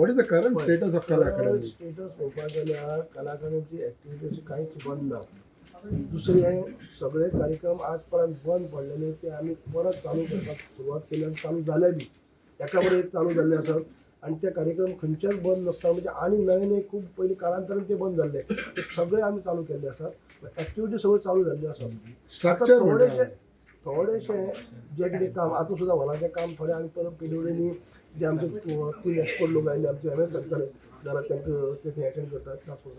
What is the current status of Kala Academy? Status पळोवपाक जाल्यार कला अकादमीची एक्टिविटी अशी कांयच बंद ना. दुसरें, सगळे कार्यक्रम आज पर्यंत बंद पडलेले ते आमी परत चालू करपाक सुरवात केली आनी चालू जाले बी. एका बरोबर एक चालू जाल्ले आसात आनी ते कार्यक्रम खंयच्याच बंद नासता. म्हणजे आनी नवे नवे खूब पयलीं कालांतरान ते बंद जाल्ले, ते सगळे आमी चालू केल्ले आसात. एक्टिविटी सगळ्यो चालू जाल्ल्यो आसात. स्ट्रक्चर. थोडेशे थोडेशे जे कितें काम आतां सुद्दां हॉलाचें काम थोडें आमी परत पिडब्ल्यूडीनी जे आमचे तीन एक्सपर्ट लोक आयले, आमचे एम एस सांगताले जाल्यार तांकां ते थंय एटेंड करतात. टास्क फोर्स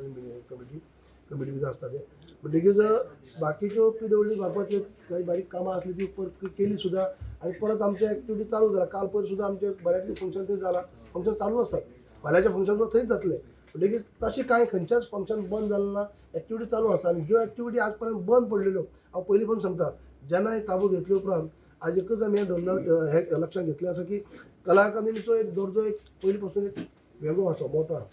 कमिटी भितर आसता ते. म्हणटकीच बाकीच्यो पिडब्ल्यूडी मार्फत काही बारीक कामां आसली ती परत केली सुद्दां आनी परत आमचे एक्टिविटी चालू जाला. काल पयर सुद्दां आमचे बऱ्यातले फंक्शन थंय जाला. फंक्शन चालू आसात, फाल्यांचे फंक्शन सुद्दां थंयच जातले. म्हणटकीच तशें कांय खंयच्याच फंक्शन बंद जालें ना, एक्टिविटी चालू आसा. आनी ज्यो एक्टिविटी आज पर्यंत बंद पडलेल्यो, हांव पयलीं पण सांगता, जेन्ना हे ताबो घेतले उपरांत आज एकच आमी हें धरला, हें लक्षांत घेतलें आसा की कला अकादमीचो एक दर्जो एक पयलीं पासून एक वेगळो आसा, मोठो आसा.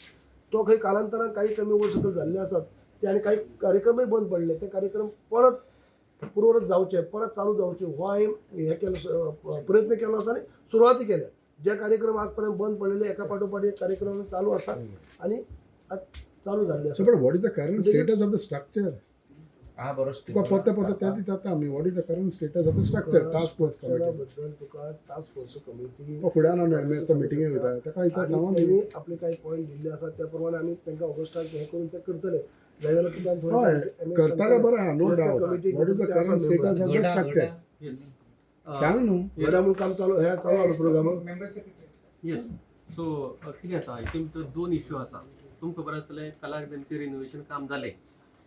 तो खंय कालांतरान काही कमी वयर सकयल जाल्ले आसात ते आनी काही कार्यक्रमय बंद पडले, ते कार्यक्रम परत पुरवत जावचे, परत चालू जावचे हो हांवें हे केलो, प्रयत्न केलो आसा आनी सुरवाती केल्या. जे कार्यक्रम आज पर्यंत बंद पडलेले, एका पाठोपाठ एक कार्यक्रम चालू आसा आनी आज चालू जाल्ले सो आसा. But what is the current status of the structure? हा, बरो. तुका पत्ता पत्ता त्या दिता आमी. What is the current status of the structure, task force committee? बद्दल तुका टास्क फोर्स कमिटी फुडान एम एस तो मिटिंगेक वयता, ताका विचार, सांगून. त्यांनी आपले काही पॉईंट दिल्ले आसात, त्या प्रमाणे आमी तांकां ऑगस्टाक हे करून ते करतले. जाय जाल्यार तुका आमी हय. थोडे करता बरें आहा, no doubt. What is the current status of the structure? Yes. सांग न्हू. गडा म्हणून काम चालू, हे चालू आहा प्रोग्राम. येस, सो कितें आसा, हितून भितर दोन इश्यू आसा. तुमकां खबर आसतलें, कला अकादमीचें रिनोवेशन काम जालें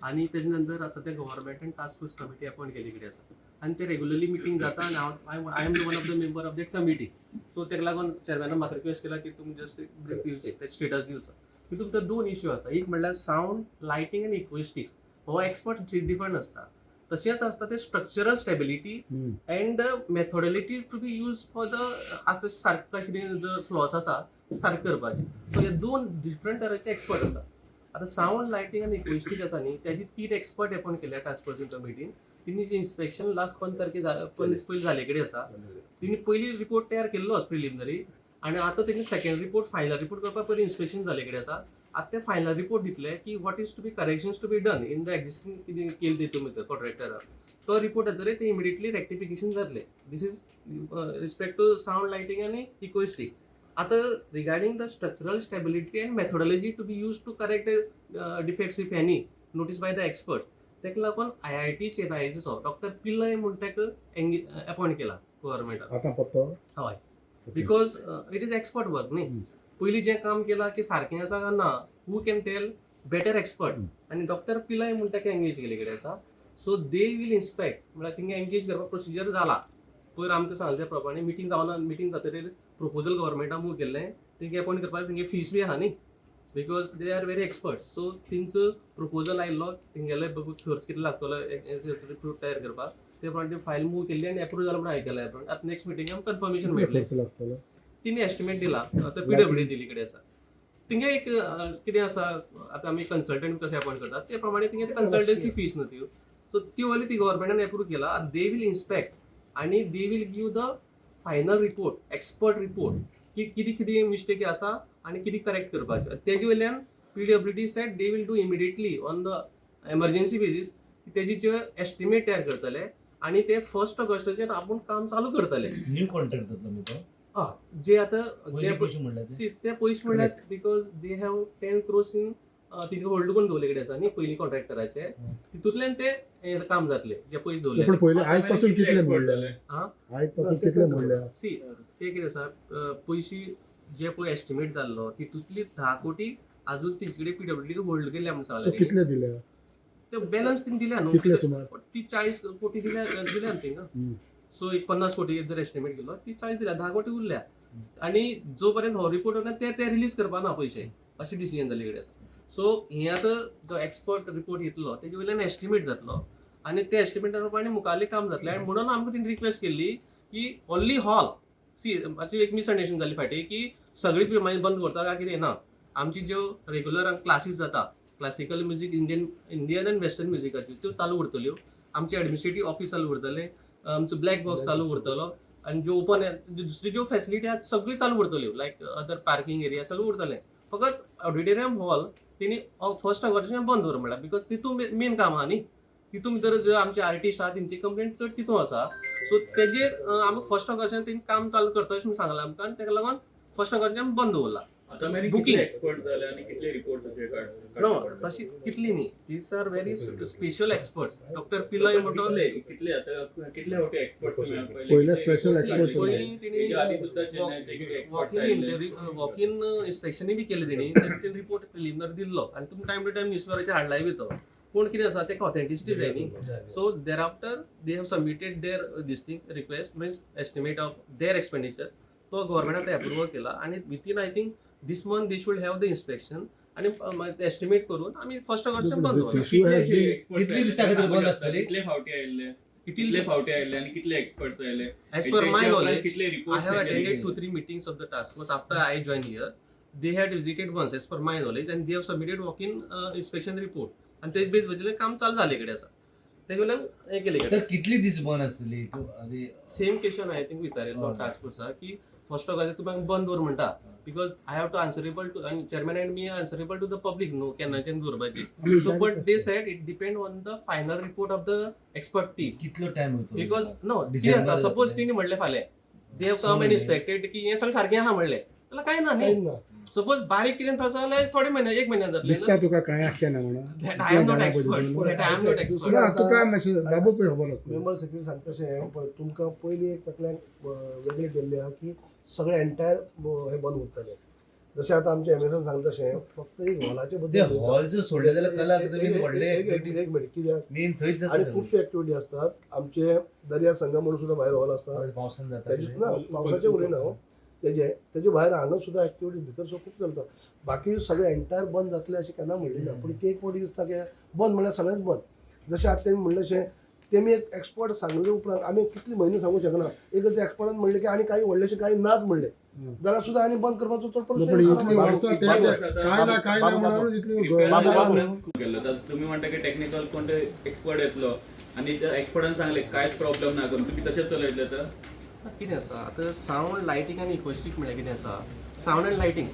आनी तेजे नंतर सद्या गव्हर्मेंटान टास्क फोर्स कमिटी अपॉयंट केल्ली कडेन आसा आनी ते रेगुलरली मिटींग जाता आनी हांव, I am one of the member of that committee. So तेका लागून चेअरमॅनान म्हाका रिक्वेस्ट केला की तुमी जस्ट ब्रीफ दिवचें, तें स्टेटस दिवचो. तितून भितर दोन इश्यू आसा. एक म्हणल्यार सावंड, लायटींग आनी इक्विस्टिक्स हो एक्सपर्ट डिफरंट आसता. तशेंच आसता ते structural stability and methodology to be use for the आसा सारकें कितें जर फ्लॉस आसा सारकें करपाचें. सो हे दोन डिफरंट तरेचे एक्सपर्ट आसा. आतां सावंड, लायटींग आनी इक्विस्टीक आसा न्ही, तेजी तीन एक्सपर्ट अपॉयंट केल्या टास्क फोर्स कमिटीन. तिणी इन्स्पेक्शन लास्ट 15 तारखे 15 दीस पयलीं जाले कडेन आसा. तिणी पयली रिपोर्ट तयार केल्लोच प्रिलिमिनरी आनी आतां तेणी सेकंड रिपोर्ट, फायनल रिपोर्ट करपाक पयलीं इन्स्पेक्शन जाले कडेन आसा. आतां ते फायनल रिपोर्ट दितले की what is to be corrections to be done in the existing कितें केलें तितून भितर कॉन्ट्रॅक्टरान. तो रिपोर्ट येतकीर ते इमिडिएटली रेक्टिफिकेशन जातलें. This is respect to sound, lighting आनी इकोस्टीक. आतां regarding the structural stability and methodology to be use to correct defects, if any notice by the expert, ताका लागून आयआयटी चेन्नईचो डॉक्टर पिल्लय म्हूण ताका अपॉयंट केला गव्हर्मेंटान. आतां पत्तो. हय, because it is expert work न्ही. पयलीं जें काम केलां की सारकें आसा काय ना, who can tell better expert? आनी डॉक्टर पिलाय म्हूण ताका एंगेज केल्ले कडेन आसा. सो they will inspect, म्हळ्यार थिंगा एंगेज करपाक प्रोसिजर जाला. पयर आमकां सांगले त्या प्रमाणे मिटींग जावना. मिटींग जातकीर प्रपोजल गव्हर्मेंटान मूव केल्लें. तेंगे अपॉयंट करपाक तेंगे फीस बी आहा न्ही, because they are very expert. So तेंचो प्रपोजल आयिल्लो, तेंगेले खर्च कितलो लागतलो रिपोर्ट तयार करपाक, ते प्रमाणे ती फायल मूव केल्ली आनी एप्रूव जाला म्हूण आयकलें. आतां नेक्स्ट मिटींग आमकां कन्फर्मेशन कितलो मेळटलें. खर्च लागतलो? तिने एस्टिमेट दिला, आतां पीडब्ल्यूडी दिल्ली कडेन आसा. तिंगे एक कितें आसा, आतां आमी कन्सल्टंट कशें अपॉयंट करतात ते प्रमाणे तिंगे कन्सल्टन्सी फीस न्हू त्यो. सो त्यो वयली ती गव्हर्मेंटान एप्रूव केला. They will inspect आनी they will give the final report, expert report की कितें कितें मिस्टेक आसा आनी कितें करेक्ट करपाच्यो. तेजे वयल्यान PWD said they will do immediately on the emergency basis तेजी जे एस्टिमेट तयार करतले आनी ते फर्स्ट ऑगस्टाचेर आपूण काम चालू करतले. न्यू कॉन्ट्रॅक्ट जातलो न्ही तो? हय, जे आतां जे पयलीं पयशे म्हणल्यार ते? सी, ते पयशे म्हणल्यार because they have 10 crores in तिंगा होल्ड करून दवरले कडेन आसा न्ही पयलीं कॉन्ट्रॅक्टराचे, तितूंतल्यान ते हे काम जातले जे पयशे दवरले. पण पयलीं आयज पासून कितले मोडले? हा? आयज पासून कितले मोडले? सी, ते कितें आसा, पयशे जे पळय एस्टिमेट जाल्लो तितूंतली 10 कोटी अजून तेंचे कडेन पीडब्ल्यूडी होल्ड केल्या म्हूण सो सांगलें. कितले दिले? ते बॅलन्स तिने दिल्या न्हू. कितले सुमार? ती 40 कोटी दिल्या, दिल्या न्हू थिंगा. सो एक 50 कोटी जर एस्टिमेट केलो, ती 40 दिल्या, 10 कोटी उरल्या आनी जो पर्यंत हो रिपोर्ट येना ते ते रिलीज करपा ना पयशे, अशें डिसिजन जाल्ले कडेन आसा. सो हे आतां जो एक्सपर्ट रिपोर्ट येतलो तेजे वयल्यान एस्टिमेट जातलो आनी ते एस्टिमेटा प्रमाणे मुखारलें काम जातलें. आनी म्हणून आमकां तेणी रिक्वेस्ट केल्ली की ओन्ली हॉल. सी, मातशी एक मिसअंडरस्टँडिंग जाली फाटीं की सगळी प्रिमायज बंद करता काय कितें. ना, आमची ज्यो रेगुलर क्लासीस जाता, classical music, Indian आनी वेस्टर्न म्युजिकाच्यो, त्यो चालू उरतल्यो. आमचे एडमिनिस्ट्रेटीव ऑफिस चालू उरतलें, आमचो ब्लॅक बॉक्स चालू उरतलो. आनी ज्यो ओपन दुसरी ज्यो फॅसिलिटी आहात सगळी चालू उरतल्यो, लायक अदर पार्किंग एरिया सगळें उरतलें. फकत ऑडिटोरियम हॉल तेणी फर्स्ट ऑगस्टाच्यान बंद दवर म्हणल्यार, because तितून मेन काम आहा न्ही. तितून भितर जे आमचे आर्टिस्ट आहा तेंची कंप्लेंट चड तितून आसा. सो तेजेर आमी फर्स्ट ऑगस्टान तेणी काम चालू करता अशें सांगलां आमकां आनी तेका लागून फर्स्ट ऑगस्टान बंद दवरला. आता मेरेन Booking. कितले एक्सपर्ट झाले आणि कितले रिपोर्ट्स असे नो, तशी कितली न्ही, these are very special experts. Doctor Pillai म्हणटो. कितले कितले आता कितले होते एक्सपर्ट तुम्ही? पहिले special experts पयलीं तेणी तेच्या आधी सुद्धा चेन्नईचे किती वॉक एक्सपर्ट इन आयिल्ले. वॉक इन इन्स्पेक्शनय बी केलें तेणी, तेणी रिपोर्ट प्रिलिमिनरी दिल्लो आनी तुमी टायम टू टायम न्यूजपेपराचेर हाडलाय बी तो. पूण कितें आसा, तेका ऑथेंटिसिटी जाय न्ही. So thereafter they have submitted their this thing request, means estimate of their expenditure. तो गव्हर्मेंटान एप्रुवल केला आनी within I think this month they should have the inspection आनी एस्टिमेट करून आमी फर्स्ट ऑगस्टान बंद This दवरला. issue has been कितले दिसां खातीर बंद आसतली? कितले फावटी आयिल्ले, कितले फावटी आयिल्ले आणि कितले एक्सपर्ट्स आयिल्ले? As per my knowledge, कितले I reports? Have attended 2-3 meetings of the task force after I joined here. They had visited once, as per my knowledge, and they have submitted walk-in inspection report. आणि ते बेस वयल्यान काम चालू जाले कडेन आसा, तेजे वयल्यान हें केले सर, कडेन. कितली दीस बंद आसतली तूं आदी? सेम क्वेश्चन I think विचारिल्लो हय. टास्क फोर्साक की फर्स्ट ऑगस्ट तुमी बंद दवर म्हणटा, because I have to answerable to chairman and me answerable to the public न्हू, केन्नाच्यान दवरपाची. So but they said it depend on the final report of the expert team. कितलो time वयतलो? Because no, कितें डिसेंबर आसा, सपोज जातलें. तिणी म्हणलें फाल्यां they have come and inspected की हें सगळें सारकें आहा म्हणलें जाल्यार कांय ना न्ही. कांय ना. सपोज बारीक कितें आसा जाल्यार थोडे म्हयने, एक म्हयन्यान जातलें. दिसता तुका कांय आसचें ना म्हणून. That I am not expert. That I am not expert. ना, तुका मातशें बाबूकय खबर आसता. मेंबर सेक्रेटरी सांगता तशें पळय, तुमकां पयलीं एक तकल्यांक वेगळें केल्लें आहा की सगळें एंटायर हें बंद उरतलें. जशें आतां आमचें एमएसान सांगता तशें फक्त एक हॉलाचे ते बद्दल हॉल जर सोडले जाल्यार कला अकादमीन व्हडले एक मिनिट, कित्याक मेन थंयच आनी जाता. खुबश्यो एक्टिविटी आसतात. आमचे दर्या संघ म्हणून सुद्दां भायर हॉल आसता. पावसान जाता. तेजे ना, पावसाचें उलयना हांव, तेजे तेजे भायर हांगा सुद्दां एक्टिविटी भितर सो खूब चलता. बाकी सगळें एंटायर बंद जातलें अशें केन्ना म्हणलें ना, पूण एक फावटी दिसता की बंद म्हणल्यार सगळेंच बंद. जशें आतां तेमी म्हणलें तशें तेमी एक एक्सपर्ट सांगले उपरांत आमी कितले म्हयने सांगूंक शकना. एक ते एक्सपर्टान म्हणलें की आनी कांय व्हडलेशें कांय नाच म्हणलें जाल्यार सुद्दां आनी बंद करपाचो चड पण प्रश्न इतली येना. वर्सां ते काय ना काय ना म्हणून इतली बाबू केल्लो तर तुम्ही म्हणता की टेक्निकल कोण एक्सपर्ट येतलो आणि त्या एक्सपर्टान सांगले कांयच प्रॉब्लेम ना करून तुम्ही तशेंच चलयतले तर? कितें आसा आतां, सावंड लायटींग आनी इकोस्टीक म्हणल्यार कितें आसा, सावंड आनी लायटींग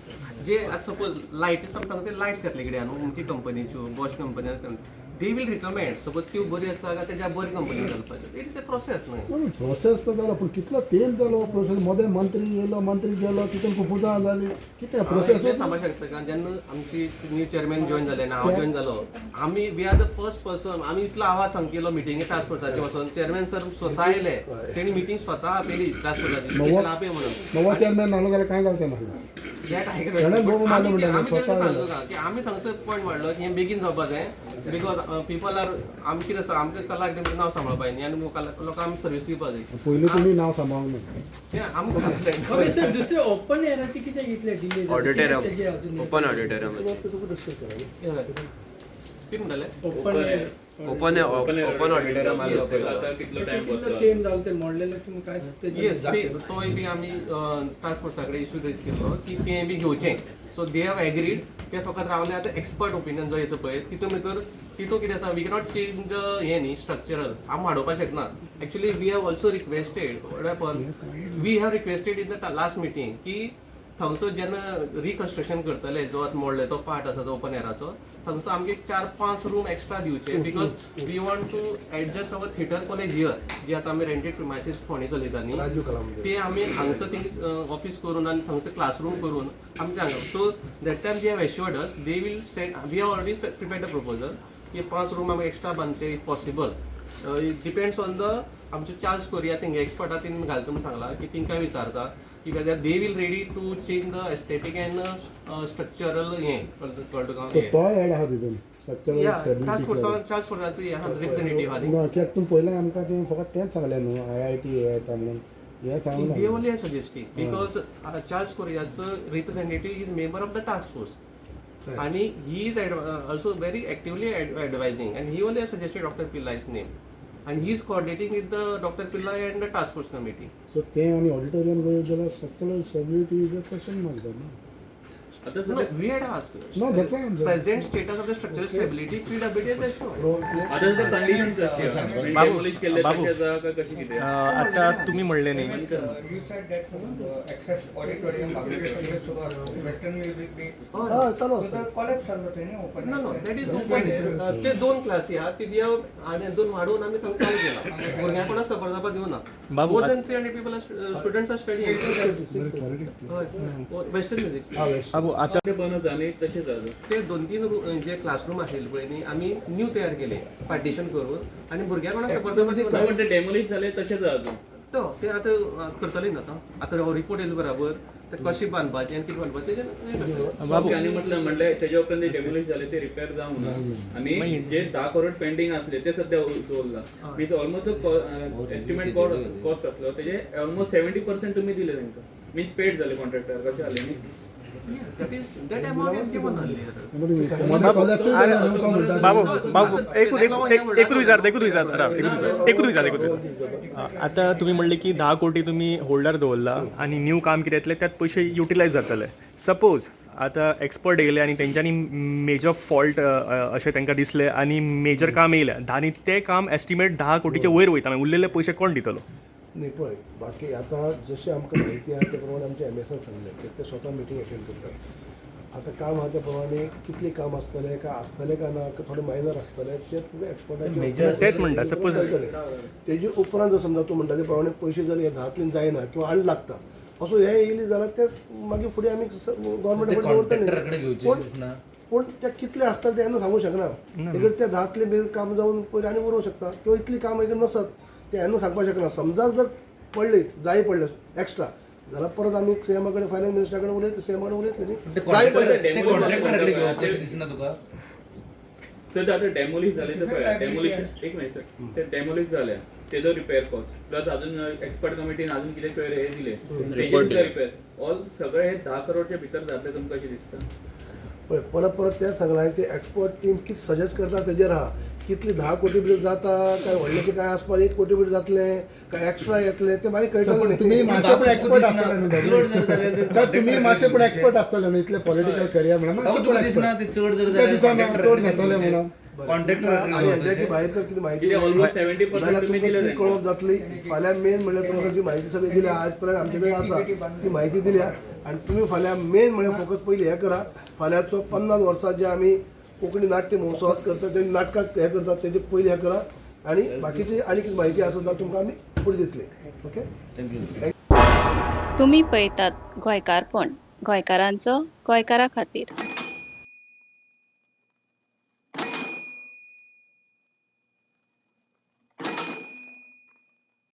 जे आतां सपोज लायटी समज लायट्स घातले कडेन न्हू अमकी कंपनीच्यो, Bosch company, they will recommend suppose त्यो बरी आसा काय तेज्या बरी कंपनी घालपाच्यो. It's a process न्हय. प्रोसेस तर जालो, पूण कितलो तेंप जालो प्रोसेस. मदें मंत्री येयलो, मंत्री गेलो, तितून कुफुजां जाली. कितें प्रोसेस? इतलें सांगपाक शकता का, जेन्ना आमची न्यू चेअरमॅन जॉयन जाले ना, हांव जॉयन जालो, आमी we are the first person आमी इतलो आवाज सामकेलो केलो मिटिंगे टास्क फोर्साचे वचोन. चेअरमॅन सर स्वता आयले, तेणी मिटींग स्वता आपयली टास्क फोर्साची, स्पेशल आपय म्हणून. नवो चेअरमॅन नासलो जाल्यार कांय जावचें नासलें. That I can तेणें बोबो मारलो आमी म्हणटा, आमी स्वता तेंका सांगलो का की आमी थंगसर पॉयंट मांडलो की हें बेगीन जावपा जाय, because people are आमी कितें आसा, आमकां कला अकादमीचें नांव सांबाळपा जाय न्ही आनी लोकांक आमी सर्वीस दिवपा जाय. पयलीं तुमी नांव सांबाळूंक ना. तें आमकां सांगपाक शकना. ओके सर, दुसरे ओपन एराचे कित्याक इतले डिले? Auditorium, open auditorium. तुका डिस्कस करा. कितें म्हणटाले? Open air. Open open auditorium आसलो पयलो. आता कितलो टाइम कितलो वतलो? तेम जालो ते मोडलेले तुमी काय दिसता? येस, सेम तोय बी आमी टास्क फोर्सा कडेन इशू रेज केल्लो की तें बी घेवचें. So they have agreed. ते फकत रावले आतां एक्सपर्ट ओपिनियन जो येता पळय तितून भितर, तितून कितें आसा, we cannot change हें न्ही, स्ट्रक्चरल आमी वाडोवपाक शकना. Actually we have also requested, पण we have requested in the last meeting की थंगसर जेन्ना रिकन्स्ट्रक्शन करतले, जो आतां मोडले तो पार्ट आसा तो ओपन एराचो, थंगसर आमगे 4-5 रूम एक्स्ट्रा दिवचे, because we want to adjust our theatre college here, जे आतां आमी रेंटेड प्रिमायसीस फोंडे चलयता न्ही, राजू कला मंदिर. ते आमी हांगसर थिंग ऑफीस करून आनी थंगसर क्लासरूम करून आमचे हांगा. So that time they have assured us they will send, we have already prepared a proposal की 5 रूम आमी एक्स्ट्रा बांदचे if possible. It depends on the आमचे चार्ल्स कोरिया तेंगे एक्सपर्ट आहा, तेणी घालता म्हणून सांगलां की तेंकां विचारता की whether they will ready to change the aesthetic and structural हें कळटा तुका. सो तोय एड आहा तितून स्ट्रक्चरल या टास्क फोर्सा स्टेबिलिटी. चार्ल्स फोर्साचो हें आहा, रिप्रेझेंटेटिव्ह आहा न्ही. ना, कित्याक तुमी पयलें आमकां तें फकत तेंच सांगलें न्हू, I I T हें येता म्हणून हें सांगूंक They ना. only are suggesting because Charles Correa's representative is member of the task force. And he is also very actively advising, and he only has suggested Dr. Pillai's name. And he is coordinating with the Dr. Pillai and the task force committee. So तें आनी auditorium वयर जाल्यार structural stability is a question mark न्हू. आतां No, सद्या we had asked. No, that's why I'm saying. Present status of the structural stability, PWD has assured. आतां सद्या condition कशी डेमोलिश केल्ले बाबू. तशें आसा काय कशें कितें? आता तुम्ही म्हणले नाही You said that except auditorium, बाकीचे सगळे सुरू आसता, वेस्टर्न म्युझिक बी हय चालू आसता. कॉलेज चाललो ते न्ही open No, no, that is open air. ते दोन क्लासी आहा ती आनी दोन वाडोवन आमी थंय चालू केला. भुरग्यांक कोणाक सफर जावपाक दिवना. बाबू, More than 300 people are students are studying. हय, वेस्टर्न म्युझिक. हा वेस्ट बाबू आता ते बंद आसा आनी तशेंच आसा. ते दोन तीन जे क्लासरूम आशिल्ले पळय न्ही, आमी न्यू तयार केले पार्टिशन करून आनी भुरग्यांक कोणाक सफर जावपाक दिवना. पण ते डेमोलिश जाले तशेंच आसा अजून. तो ते आतां करतले न्हू आतां आतां रिपोर्ट येयले बराबर ते कशें बांदपाचें आनी कितें बांदपाचें तेजें हें करतले. बाबू. ओके, आनी म्हटलं म्हणल्यार तेज्या उपरांत ते डेमोलिश जाले ते रिपेर जावंक ना आनी जे 10 करोड पेंडींग आसले ते सद्या दवरला. मीन्स ऑलमोस्ट एस्टिमेट कॉस्ट आसलो तेजे ऑलमोस्ट 70% तुमी दिले तांकां. मीन्स पेड जाले कॉन्ट्रॅक्टर कशें जालें न्ही. Yeah, that is that amount is given earlier. मदें collapse जालें न्हू तो म्हणटा. बाबू बाबू एकूच एकूच विचारता एकूच विचारता राव एकूच एकूच विचार एकूच विचार. आता तुम्ही म्हणले की 10 कोटी तुम्ही होल्डर दवरला आणि न्यू काम कितें येतलें त्यात पयशे युटिलायज जातले. सपोज आता एक्सपर्ट येयले आनी तेंच्यांनी मेजर फॉल्ट अशें तांकां दिसलें आनी मेजर काम येयलें आनी तें काम एस्टिमेट 10 कोटीचे वयर वयता, मागीर उरलेले पयशे कोण दितलो? न्ही पळय, बाकी आतां जशें आमकां म्हायती आहा ते प्रमाणे आमचे एम एसान सांगलें की ते स्वता मिटींग एटेंड करतात. आतां काम आहा त्या प्रमाणे कितलें काम आसतलें काय आसतलें काय ना, काय थोडें मायनर आसतलें तें तुका एक्सपर्टाचे तेच म्हणटा, suppose- तेजे उपरांत जर समजा तूं म्हणटा ते प्रमाणे पयशे जर हे धांतल्यान जायना किंवा आनी लागता असो हे येयले जाल्यार ते मागीर फुडें आमी गव्हर्मेंट ते दवरतले. कॉन्ट्रॅक्टरा कडेन घेवचे पूण दिसना. पूण ते कितले आसतले ते येन्ना सांगूंक शकना. एक त्या धांतले बी काम जावन पयलीं आनी उरोवंक शकता किंवा इतलीं काम एक नसत ते येन्ना सांगपाक शकना. समजा जर पडली जाय पडले एक्स्ट्रा जाल्यार परत आमी सीएमा कडेन फायनान्स मिनिस्टरा कडेन उलयत सीएमा कडेन उलयतले ते न्ही जाय पडले. ते कॉन्ट्रॅक्टरा कडेन घेवप अशें दिसना तुका? सर आतां डेमोलिश जाले ते पळया डेमोलिश एक मिनिट सर, ते डेमोलिश जाले तेजो रिपेर कॉस्ट प्लस अजून एक्सपर्ट कमिटीन अजून कितें पळय हे दिले तेजे सुद्दां रिपेर ऑल सगळे हे 10 करोडच्या भितर जातले तुमकां अशें दिसता? पळय परत परत तें सांगलां हांवें, ते एक्सपर्ट टीम कितें सजेस्ट करता तेजेर आहा. कितली 10 कोटी भितर जाता काय व्हडलेशें काय आसपाक 1 कोटी भितर जातलें काय एक्स्ट्रा येतलें तें मागीर सर, कळटलें पण न्ही. तुम्ही मातशे पण एक्सपर्ट आसतले न्हू चड जर जालें दादा. सर तुम्ही मातशे पण एक्सपर्ट आसतले न्हू इतले पॉलिटिकल करियर म्हणून बाबू मातशे पण तुका दिसना expert. ते चड जर तुका जालें दिसना चड जातले म्हणून. कॉन्ट्रॅक्टर आनी हेच्या भायर जर कितें म्हायती कितें मेळ्ळी almost 70% जाल्यार तुमी तुमकां दिले ती तांकां. कळोवप जातली. फाल्यां मेन म्हणल्यार तुमकां जी म्हायती सगळी दिल्या आज पर्यंत आमचे कडेन आसा ती म्हायती दिल्या आनी तुमी फाल्यां मेन म्हणल्यार फोकस पयलीं हें करा. फाल्यांचो 50 वर्सां जे आमी कोंकणी नाट्य महोत्सवात करता ते नाटकाक हें करतात तेजे पयलीं हें करा आनी बाकीची आनी कितें म्हायती आसा जाल्यार तुमकां आमी फुडें दितले. ओके. Thank you. तुमी पळयतात गोंयकारपण, गोंयकारांचो गोंयकारा खातीर.